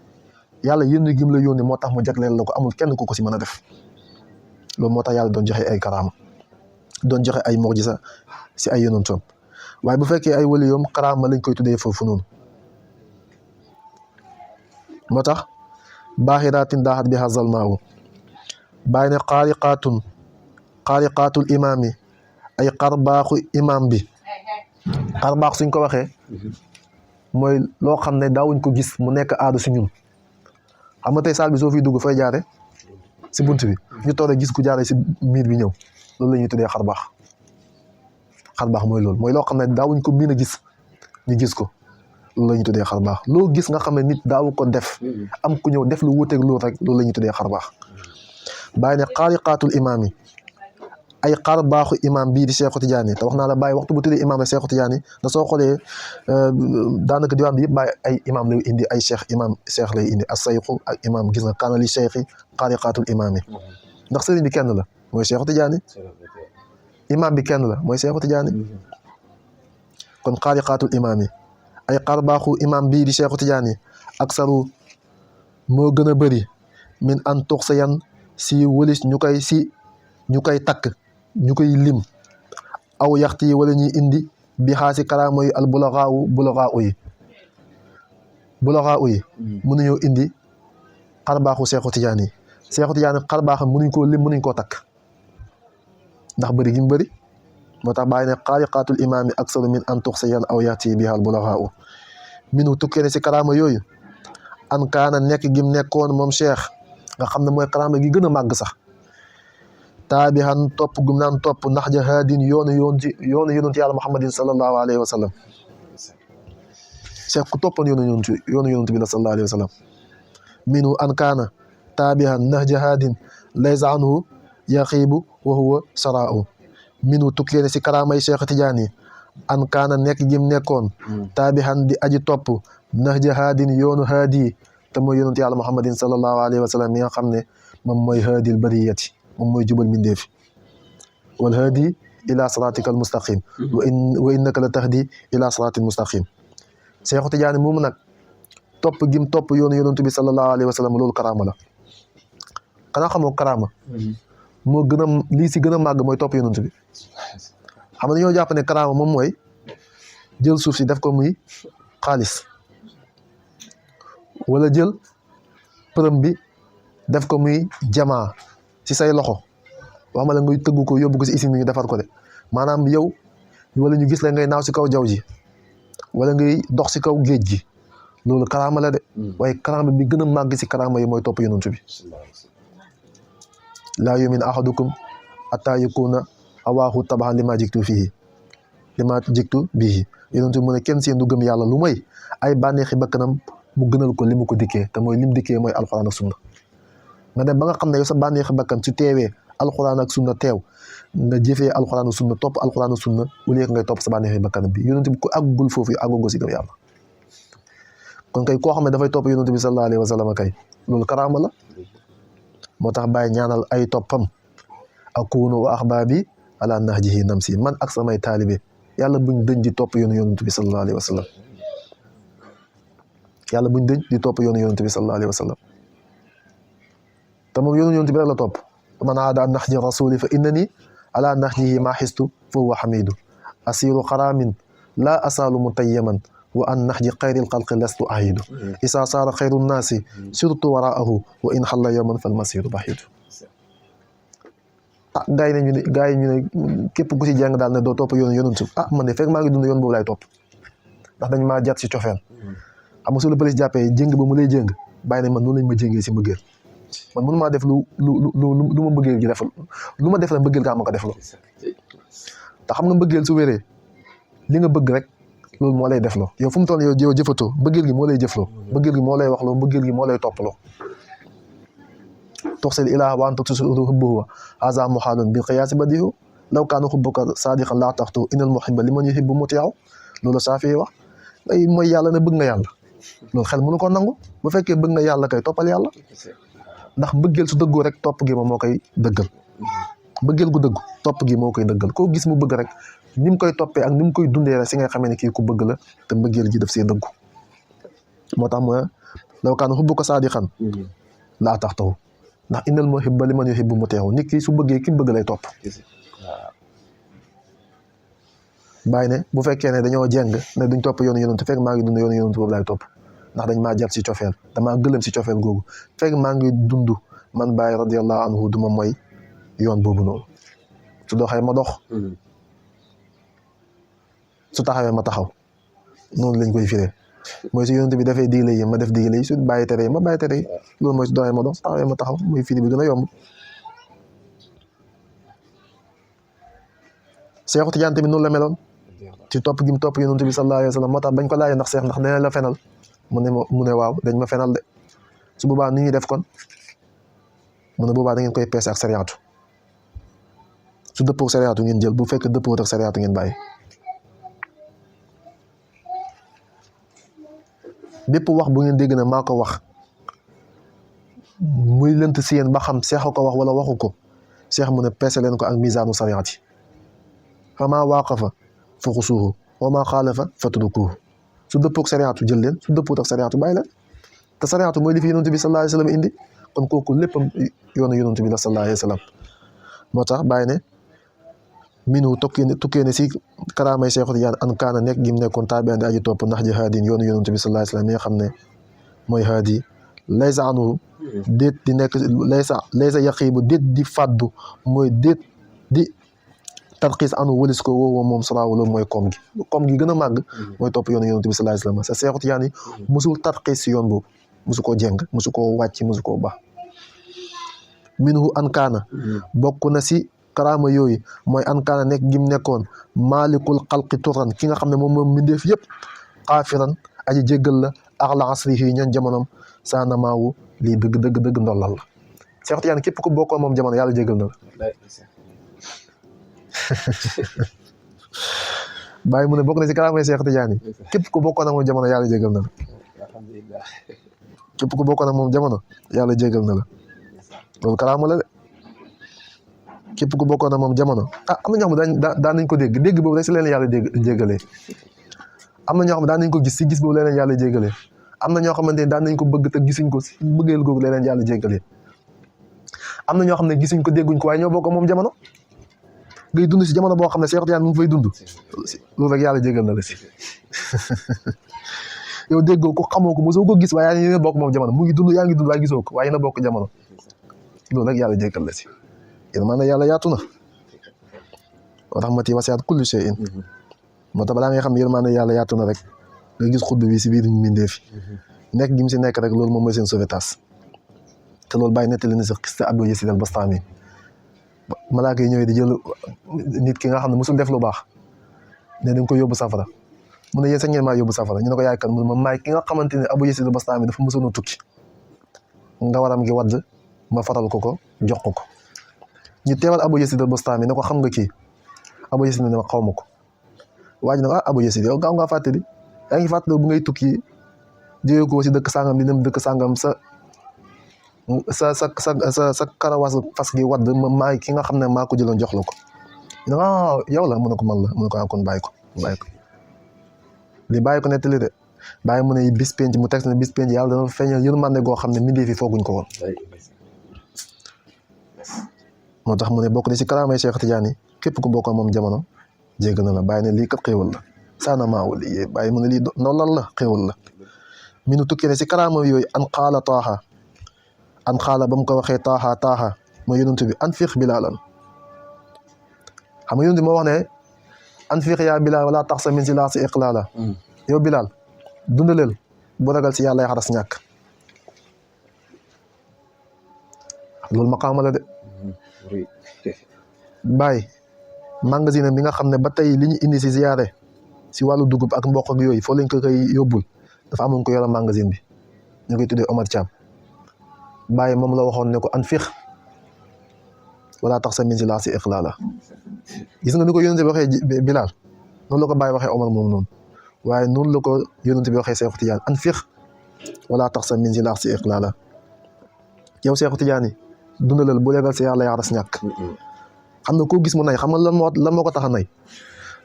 yàlla yónni gim la yónni moo tax mu jagleel la ko amul kenn ku ko si mën a def loolu moo tax yàlla doon joxe ay karaama doon joxe ay mujisa si ay yonentoom waaye bu fekkee ay waliyoom karaama lañ koy tuddee foofu noonu moo tax baaxiraatin daaxat bi hazal maawu bàyyi ne xaariqaatul imaam yi ay xarbaaxu imaam bi xarbaax suñ ko waxee mooy loo xam ne daawuñ ko gis mu nekk aadu si ñun xam nga tey saal bi soo fiy dugg fay jaare si bunt bi ñu toog gis ku jaare si miir bi ñëw loolu la ñuy tuddee xarbaax mooy loolu mooy loo xam ne daawuñ ko miin a gis ñu gis ko loolu la ñuy tuddee xarbaax loo gis nga xam ne nit daawu ko def am ku ñëw def lu wuuteeg loolu rek loolu la ñuy tuddee xarbaax bàyyi ne xaariqaatul imaam yi ay xarbaaxu imaam bii di Cheikhu Tidiane te wax naa la bàyyi waxtu bu tuddee imaam la Cheikhu Tidiane da soo xoolee daanaka diwaan bi yëpp bàyyi ay imaam lay indi ay cheikh lay indi as sayxu ak imaam gis nga kaana li cheikhi xaariqaatul imaam yi ndax sëriñ bi kenn la mooy Cheikhu Tidiane imaam bi kenn la mooy Cheikhu Tidiane kon xaariqaatul imaam yi ay xarbaaxu imaam bii di Cheikhu Tidiane ak saru moo gën a bëri min an tux sa yan si wëlis ñu koy takk ñu koy lim aw yaxti yi wala ñuy indi bi xaasi karaama yu al bulaxaawu yi mënuñoo indi xarbaaxu Cheikhu Tidiane yi Cheikhu Tidiane xarbaaxam mënuñ koo lim mënuñ koo takk ndax bëri gi mu bëri moo tax bàyyi ne xaariqaatul imaam yi aksaru min an tux sa yan aw yaxti yi bi al bulaxaawu minu tukkee ne si karaama yooyu an kaana nekk gim nekkoon moom Cheikh nga xam ne mooy karaama gi gën a màgg sax taabihan topp gum naan topp nax ja haadin yoonu yonent yàlla muhammadin sallallahu alayhi wa sallam Cheikh ku toppoon yoonu yonent bi la sallallahu alayhi wa sallam minu an kaana taabihan nax ja haadin laysa anhu yaxiibu wa huwa saraau minu tukkee ne si karaamay Cheikh Tidiane an kaana nekk gim nekkoon taabihan di aji topp nax ja haadin yoonu haadi te mooy yonent yàlla muhammadin sallallahu alayhi wa sallam mi nga xam ne moom mooy haadil bariyati moom mooy jubal mindeefi wal haadi ila siratika al mustaqim wa innaka la tahdi ila siratil mustaqim Cheikhu Tidiane moomu nag topp gim topp yoonu yonent bi sallallahu alayhi wa sallam loolu karaama la xanaa xamoo karaama moo gën a lii si gën a màgg mooy topp yonent bi xam nga dañoo jàpp ne karaama moom mooy jël suuf si def ko muy xaalis wala jël përëm bi def ko muy jamaa si say loxo wax ma la ngay tëgg ko yóbbu ko si usine bi ñu defar ko de maanaam yow wala ñu gis la ngay naaw si kaw jaww ji wala ngay dox si kaw géej gi loolu karaama la de waaye karaama bi gën a màgg si karaama yi mooy topp yonent bi laa yu'minu ahadukum hattaa yakuuna hawaahu taba'an limaa ji'tu bihi yonent bi mu ne kenn seen du gëm yàlla lu mooy ay bànneexi bakkanam mu gënal ko li mu ko dikkee te mooy lim dikkee mooy alxuraan ak sunna nga dem ba nga xam ne yow sa bànneexi bakkan su teewee alxuraan ak sunna teew nga jëfee alxuraan ak sunna topp alxuraan ak sunna au lieu que ngay topp sa bànneexi bakkan bi yonent bi ku àggul foofu àggugoo si gëm yàlla kon kay koo xam ne dafay topp yonent bi sallallahu alayhi wa sallam kay loolu karaama la moo tax bàyyi ñaanal ay toppam akunu wa ahbaabi ala nahjihi namsi man ak samay taalibe yàlla buñ dëñ di topp yoonu yonent bi sallallahu alayhi wa sallam yàlla buñ dëñ di topp yoonu yonent bi sallallahu alayhi wa sallam te moom yoonu yonent bi rek la topp man aada nahji rasuli fa innani ala nahjihi ma xistu fa huwa xamidu asiru xaraamin la asaalu mutayyaman wa an nahji xayril xalqi lastu ahidu isa saara xayru nnaasi surtout waraahu wa in xalla yawman fal masiru bahidu gaa yi ñu ne képp ku ci jàng daal ne doo topp yoonu yonent man de fekk maa ngi dund yoon boobu laay topp ndax dañ maa jat si cofeel xam nga su la police jàppee jéng ba mu lay jéng bàyyi ne man noonu lañ ma jéngee si mbëggeel man mënu maa def lu ma mbëggeel gi defal lu ma def la mbëggeel gaa ma ko def loo te xam nga mbëggeel su wéree li nga bëgg rek loolu moo lay def loo yow fu mu toll yow jëfatoo mbëggeel gi moo lay jëfloo mbëggeel gi moo lay wax loo mbëggeel gi moo lay toppaloo tuxsil ilaha wa anta tusiru hubbuhu haza muhalun bil qiyaasi badihu law kaana hubbuka sadiqan laa taxtu innal muhibba liman yuhibbu muti'u loolu Saafi wax ay mooy yàlla ne bëgg nga yàlla loolu xel mënu ko nangu bu fekkee bëgg nga yàlla kay toppal yàlla ndax mbëggeel su dëggoo rek topp gi moom moo koy dëggal mbëggeel gu dëggu topp gi moo koy dëggal koo gis mu bëgg rek ni mu koy toppee ak ni mu koy dundee rek si ngay xamee ne kii ku bëgg la te mbëggeel ji daf see dëggu moo tax mooy law kaana hubbuka sadiqan laa taxtu ndax innal muhibba liman yuhibbu muti'u nit ki su bëggee ki bëgg lay topp bàyyi ne bu fekkee ne dañoo jeng ne duñ topp yoonu yonent fekk maa ngi dund yoonu yonent boobu laay topp ndax dañ maa jàpp si cofeel damaa gëlëm si cofeel googu fekk maa ngi dund man Baay radiyallahu anhu duma mooy yoon boobu noonu su doxee ma dox su taxawee ma taxaw noonu lañ koy firee mooy su yonent bi dafay digle yi ma def digle yi su bàyyi tere yi ma bàyyi tere yi loolu mooy su doxee ma dox su taxawee ma taxaw mooy firi bi gën a yomb Seexu Tijaan tamit noonu la meloon ci topp gi mu topp yonent bi sallallahu alayhi wa sallam moo tax bañ ko laajee ndax seex ndax dina la fenal mu ne waaw dañ ma fenal de su boobaa ni ñuy def kon mu ne boobaa da ngeen koy peese ak sariyaatu su dëppoo ak sariyaatu ngeen jël bu fekk dëppoo ak sariyaatu ngeen bàyyi bépp wax bu ngeen dégg na maa ko wax muy lënt si yéen ba xam seex ko wax wala waxu ko seex mu ne peese leen ko ak misaanu sariyaat yi fa maa waaqafa fa xusuuhu wa maa xaalafa fa tudrukuuhu su dëppoo ak sariyaatu jël leen su dëppoo ak sariyaatu bàyyi leen te sariyaatu mooy li fi yonent bi sallallahu alayhi wa sallam indi kon kooku léppam yoonu yonent bi la sallallahu alayhi wa sallam moo tax bàyyi ne minu tukkee ne si karaamay Seexu Tijaan an kaana nekk gi mu nekkoon taabi'an di aji topp ndax ji haadin yoonu yonent bi sallallahu alayhi wa sallam mi nga xam ne mooy haadi laysa anhu déet di nekk laysa yaqiibu déet di fàddu mooy déet di tarxiis anu wëlis ko woowu moom salaawu loolu mooy koom gi gën a màgg mooy topp yoonu yonent bi sallallahu alayhi wa sallam sa Seexu Tijaan yi musul tarxiis si yoon boobu musu koo jeng musu koo wàcc musu koo baax minhu an kaana bokk na si karaama yooyu mooy an kaana nekk gim nekkoon maalikul xalqi turan ki nga xam ne moom mbindeef yëpp xaafiran aji jéggal la axla asrihi ñoon jamonom saa namaawu lii dëgg ndollal la Seexu Tijaan képp ku bokkoon moom jamono yàlla jéggal na la bàyyi mu ne bokk na si karaamay Seexu Tijaan yi képp ku bokkoon ak moom jamono yàlla jéggal na la képp ku bokkoon ak moom jamono yàlla jéggal na la loolu karaama la de képp ku bokkoon ak moom jamono am na ñoo xam ne daan nañ ko dégg boobu rek si leen yàlla jéggalee am na ñoo xam ne daan nañ ko gis si gis boobu leen yàlla jéggalee am na ñoo xamante ne daan nañ ko bëgg te gisuñ ko si bëggeel googu leen yàlla jéggalee am na ñoo xam ne gisuñ ko dégguñ ko waaye ñoo bokk moom jamono ngay dund si jamono boo xam ne Seexu Tijaan mu ngi fay dund loolu rek yàlla jéggal na la si yow déggoo ko xamoo ko mosoo ko gis waaye yéen a bokk moom jamono mu ngi dund yaa ngi dund waaye gisoo ko waaye yéen a bokk jamono loolu rek yàlla jéggal la si yéen maanaam yàlla yaatu na wa rahmati wasi'at kulli shay'in moo tax balaa ngay xam ne yéen maanaam yàlla yaatu na rek nga gis xutba bi si biir mbindeef nekk gi mu si nekk rek loolu moom mooy seen sauvetage te loolu bàyyi nettali na si xista Abdul Yasid al Bastami malaaka yi ñëwee di jël nit ki nga xam ne mosul def lu baax ne dañ ko yóbbu safara mu ne yéen sax ngeen maa yóbbu safara ñu ne ko yaay kan mu ne ma maay ki nga xamante ne Abu Yasid al Bastami dafa mosoon a tukki nga waram gi wadd ma faral ko jox ko ñu teewal Abu Yazid al-Bustami ne ko xam nga kii Abu Yazid ne ma xaw ma ko waa ji ne ko Abu Yazid yow gaaw ngaa fàttali yaa ngi fàttali bu ngay tukki jógee ko si dëkk sàngam di dem dëkk sàngam sa karawaas fas gi wadd maa ki nga xam ne maa ko jëloon jox la ko yow la mu ne ko man la mu ne ko kon bàyyi ko li bàyyi ko nettali de bàyyi mu ne bis penc mu teg ne bis penc yàlla dana feeñal yërmande goo xam ne mbindee fi fooguñ ko woon moo tax mu ne bokk ne si karaamay Cheikh Tidiane képp ku bokk moom jamono jégg na la bàyyi ne lii kat xéewal la saana maawul lii bàyyi mu ne lii noonu la xéewal la mi nu tukkee ne si karaama yooyu an xaala taaxa an xaala ba mu ko waxee taaxa mooy yonent bi an fiix bilaalan xam nga yonent bi moo wax ne an fiix yaa bilaal wala tax sa min si laa si iqlaala yow bilaal dundaleel bu ragal si yàlla xaras ñàkk loolu maqaama la de bàyyi magasin bi nga xam ne ba tey li ñu indi si ziyaare si wàllu dugub ak mboq ak yooyu foo lañ ko koy yóbbul dafa amoon ko yore magasin bi ñu koy tuddee Omar Thiam bàyyi moom la waxoon ne ko an fiix wala tax sa min si laa si iqlaala gis nga ni ko yonent bi waxee Bilal noonu la ko bàyyi waxee Omar moom noonu waaye noonu la ko yonent bi waxee Seexu Tijaan an fiix wala tax sa min si laa si iqlaala yow Seexu Tijaan yi dundalal bu legal si yàlla yaaras ñàkk xam na koo gis mu nay xam nga lan moo ko tax a nay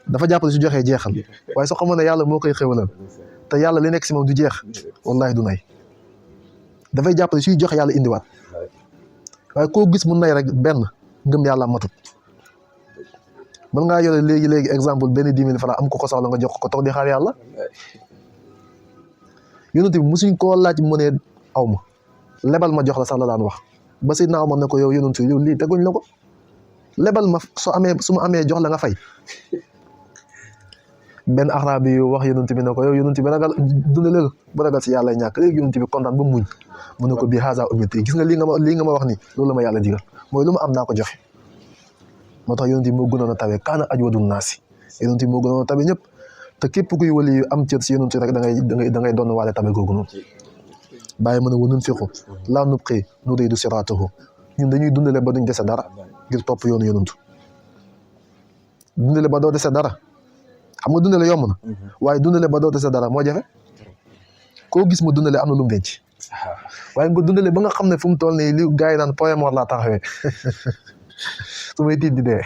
dafa jàpp ne su joxee jeexal waaye soo xamoon ne yàlla moo koy xéwalal te yàlla li nekk si moom du jeex wallahi du nay dafay jàpp ne suy joxe yàlla indiwaat waaye koo gis mu nay rek benn ngëm yàlla matut mën ngaa yore léegi exemple benn 10 000 francs am ko soxla nga jox ko toog di xaar yàlla yonent bi musuñ koo laaj mu ne aw ma lebal ma jox la sax la daan wax ba Seydina Omar ne ko yow yonent yow lii teguñ la ko lebal ma su ma amee jox la nga fay benn arabi yu wax yonent bi ne ko yow yonent bi ragal dundaleel bu ragal si yàlla ñàkk léegi yonent bi kontaan ba muñ mu ne ko bii haza umirtu gis nga lii nga ma wax ni loolu la ma yàlla digal mooy lu ma am naa ko joxe moo tax yonent bi moo gënoon a tawe kaana ajwadun naasi yonent bi moo gënoon a tawe ñëpp te képp kuy wali am cër si yonent rek da ngay doon waale tawe googu noonu bàyyi mu ne wa nunfiqu laa nubqi nuriidu siraatahu ñun dañuy dundale ba duñ dese dara ngir topp yoonu yonent dundale ba doo dese dara xam nga dundale yomb na waaye dundale ba doo dese dara moo jafe koo gis mu dundale am na lu mu denc waaye nga dundale ba nga xam ne fu mu toll nii li gars yi naan poème war laa taxawee su may tiit di dee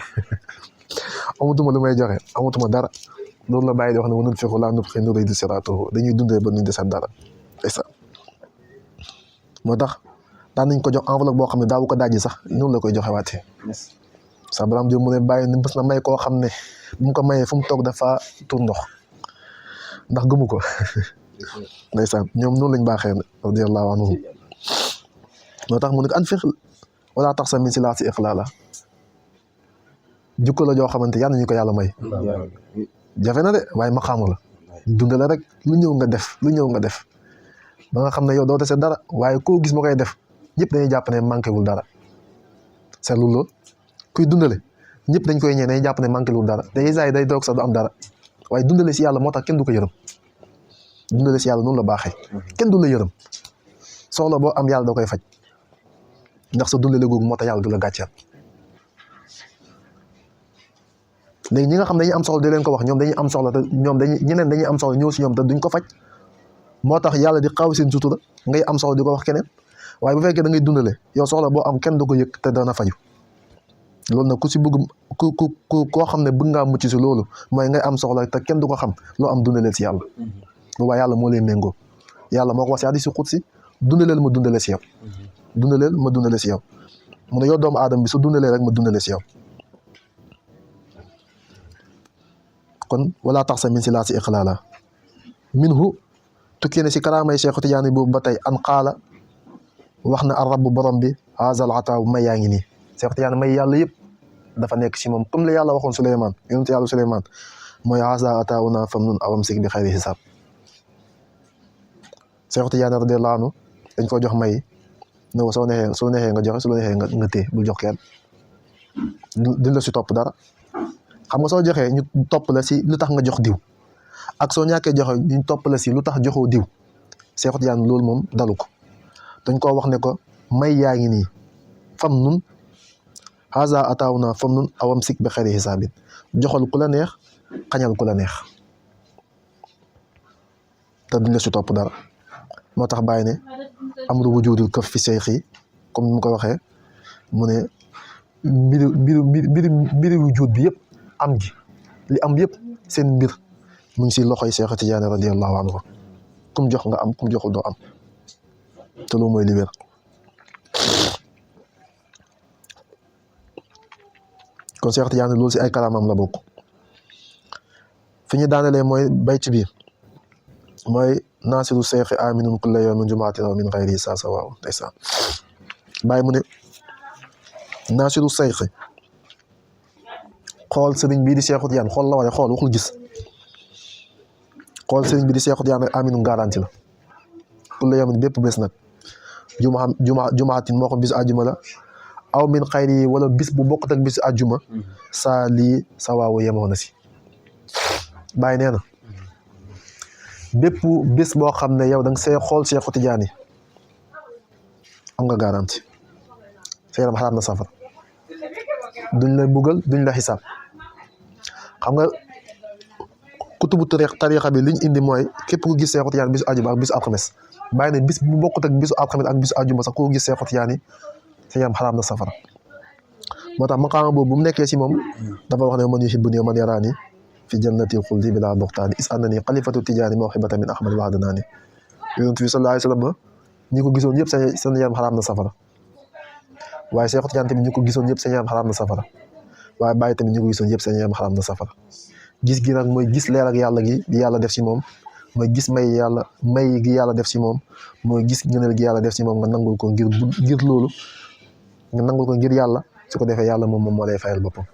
amatuma lu may joxe amatuma dara loolu la bàyyi di wax ne wa nunfiqu laa nubqi nuriidu siraatahu dañuy dundale ba duñ dese dara moo tax daan nañ ko jox enveloppe boo xam ne daawu ko dajji sax noonu la koy joxe waatee sa baram di mu ne bàyyi ne mës na may koo xam ne bu mu ko mayee fu mu toog dafa tur ndox ndax gëmu ko ndeysaan ñoom noonu lañ baaxee radiyallahu anhum moo tax mu ne an fiq wala tax sa min si laa si iqlaala jukko la joo xamante yàlla ñu ko yàlla may jafe na de waaye maqaamu la dundale rek lu ñëw nga def ba nga xam ne yow doo dese dara waaye koo gis ma koy def ñëpp dañuy jàpp ne manqué wul dara seetlu lool kuy dundale ñëpp dañ koy ñee dañuy jàpp ne manqué wul dara day doog sax du am dara waaye dundale si yàlla moo tax kenn du ko yërëm dundale si yàlla noonu la baaxee kenn du la yërëm soxla boo am yàlla da koy faj ndax sa dundale googu moo tax yàlla du la gàcceel léegi ñi nga xam ne dañuy am soxla di leen ko wax ñoom dañuy am soxla te ñeneen dañuy am soxla ñëw si ñoom te duñ ko faj moo tax yàlla di xaw seen sutura ngay am soxla di ko wax keneen waaye bu fekkee da ngay dundale yow soxla boo am kenn du ko yëg te dana faju loolu nag ku si bëgg koo xam ne bëgg ngaa mucc si loolu mooy ngay am soxla te kenn du ko xam loo am dundaleel si yàlla boobaa yàlla moo lay méngoo yàlla moo ko wax si hadiis qudsi dundaleel ma dundale si yow dundaleel ma dundale si yow mu ne yow doomu aadama bi su dundalee rek ma dundale si yow kon wala tax sa min si laa si iqlaala minhu tukkee ne si karaamay Cheikh Tidiane boobu ba tey an qaala wax na ar rabbu borom bi haazal ataaw may yaa ngi nii Cheikh Tidiane may yàlla yëpp dafa nekk si moom comme la yàlla waxoon Souleymane yonent yàlla Souleymane mooy haazaa ataawunaa famnun aw amsik bi xayri hisaab Cheikh Tidiane radiyallaahu anhu dañ ko jox may ne ko soo neexee nga joxe su la neexee nga téye bul jox kenn duñ la si topp dara xam nga soo joxee ñu topp la si lu tax nga jox diw ak soo ñàkkee joxe ñu topp la si lu tax joxoo diw Cheikh Tidiane loolu moom dalu ko dañ koo wax ne ko may yaa ngi nii fam nun haza ataawuna famnun aw amsik bi xayri hisaabin joxal ku la neex xañal ku la neex te duñ la si topp dara moo tax bàyyi ne amru wujudul këf fi seexi comme ni mu ko waxee mu ne mbiri wujud bi yëpp am ji li am yëpp seen mbir mu ngi si loxoy Seex Tijaani radiyallahu anhu kum jox nga am kum joxul doo am te loolu mooy li wér kon Seex Tijaani loolu si ay kalaamam la bokk fi ñu daanelee mooy bayt bi mooy naasiru seexi aminun kulla yawmin jumaatin aw min xayri saa sa waaw ndeysaan bàyyi mu ne naasiru seexi xool sëriñ bii di Seexu Tijaan xool la ware xool waxul gis xool sëriñ bi di Seexu Tijaan rek aminun garanti la kulla yawmin bépp bés nag jumaatin moo xam bisu àjjuma la aw min xayri wala bis bu bokkut ak bisu àjjuma saa lii sa waawu yemoo na si bàyyi nee na bépp bés boo xam ne yow da nga see xool Seexu Tijaan yi am nga garanti sa yaram xalaat na safara duñ la buggal duñ la xisaab xam nga kutubu tariixa bi liñ indi mooy képp ku gis Seexu Tijaan bisu àjjuma ak bisu alxames bàyyi ne bis bu bokkut ak bisu alxames ak bisu àjjuma sax ku gis Seexu Tijaan yi sa yaram xalaat na safara moo tax maqaama boobu bu mu nekkee si moom dafa wax ne man yuhibbunii wa man yaraanii fi jannati xuldi bilaa buxtaani is annanii xalifatu Tijaani mawhibatan min ahmad wahdanaani yonent bi sallallahu alayhi wa sallam ñi ko gisoon yëpp seen yaram xaraam na safara waaye Seexu Tijaan tamit ñi ko gisoon yëpp seen yaram xaraam na safara waaye Baay tamit ñi ko gisoon yëpp seen yaram xaraam na safara gis gi nag mooy gis leer ak yàlla gi yàlla def si moom mooy gis may gi yàlla def si moom mooy gis ngëneel gi yàlla def si moom nga nangul ko ngir loolu nga nangul ko ngir yàlla su ko defee yàlla moom moo lay fayal boppam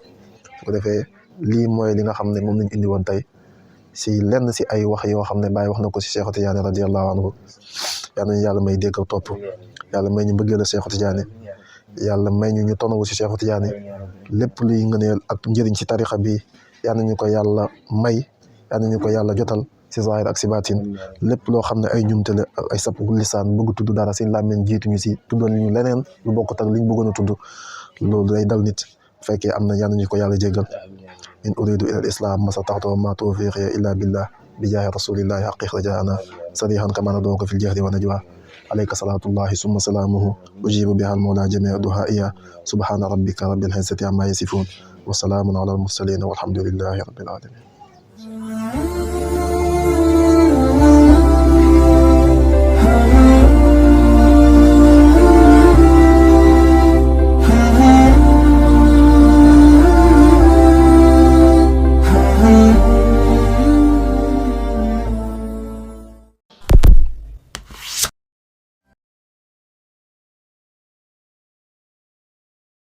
su ko defee lii mooy li nga xam ne moom lañ indi woon tey si lenn si ay wax yoo xam ne Baay wax na ko si Seexu Tijaan radiyallahu anhu yal nañu yàlla may dégg ak topp yàlla may ñu bëggeel a Seexu Tijaan yàlla may ñu tonawu si Seexu Tijaan lépp luy ngëneel ak njëriñ si tarixa bi yal nañu ko yàlla may yal nañu ko yàlla jotal si zahir ak si baatin lépp loo xam ne ay njumte la ak ay sapp lisaan bëgg tudd dara si làmmiñ jiituñu si tuddoon ñu leneen lu bokkut ak liñ bëggoon a tudd loolu day dal nit bu fekkee am na yal nañu ko yàlla jéggal in uridu ila al islam masataxtu wa ma tawfiqi illa billah bi jaahi rasulillahi haqiq rajaana sarihan kama nadooka fil jahri wa najwa alayka salatullahi summa salaamuhu ujibu biha al mawla jamia duhaiya subhana rabbika rabbil izzati amma yasifun wa salaamun ala al mursalin walhamdulillahi rabbil alamin